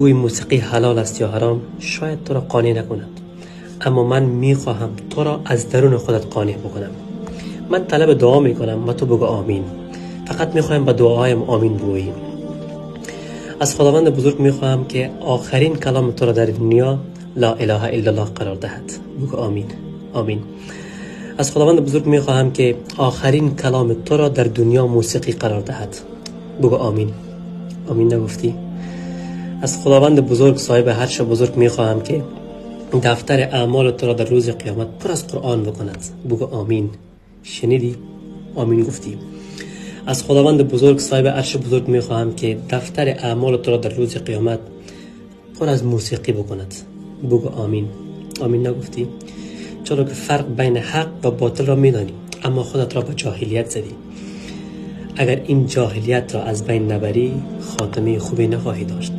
گویی موسیقی حلال است یا حرام شاید تو را قانع نکند، اما من میخواهم تو را از درون خودت قانع بکنم. من طلب دعا میکنم و تو بگو آمین. فقط میخواهم به دعایم آمین بگویی. از خداوند بزرگ میخواهم که آخرین کلام تو را در دنیا لا اله الا الله قرار دهد. بگو آمین. آمین. از خداوند بزرگ میخواهم که آخرین کلام تو را در دنیا موسیقی قرار دهد. بگو آمین. آمین نگفتی؟ از خداوند بزرگ صاحب عرش بزرگ میخواهم که دفتر اعمال تو را در روز قیامت پر از قرآن بکند. بگو آمین. شنیدی؟ آمین گفتی. از خداوند بزرگ صاحب عرش بزرگ میخواهم که دفتر اعمال تو را در روز قیامت پر از موسیقی بکند. بگو آمین. آمین نگفتی؟ چرا که فرق بین حق و باطل را میدانی، اما خودت را به جاهلیت زدی. اگر این جاهلیت را از بین نبری خاتمه خوبی نخواهی داشت.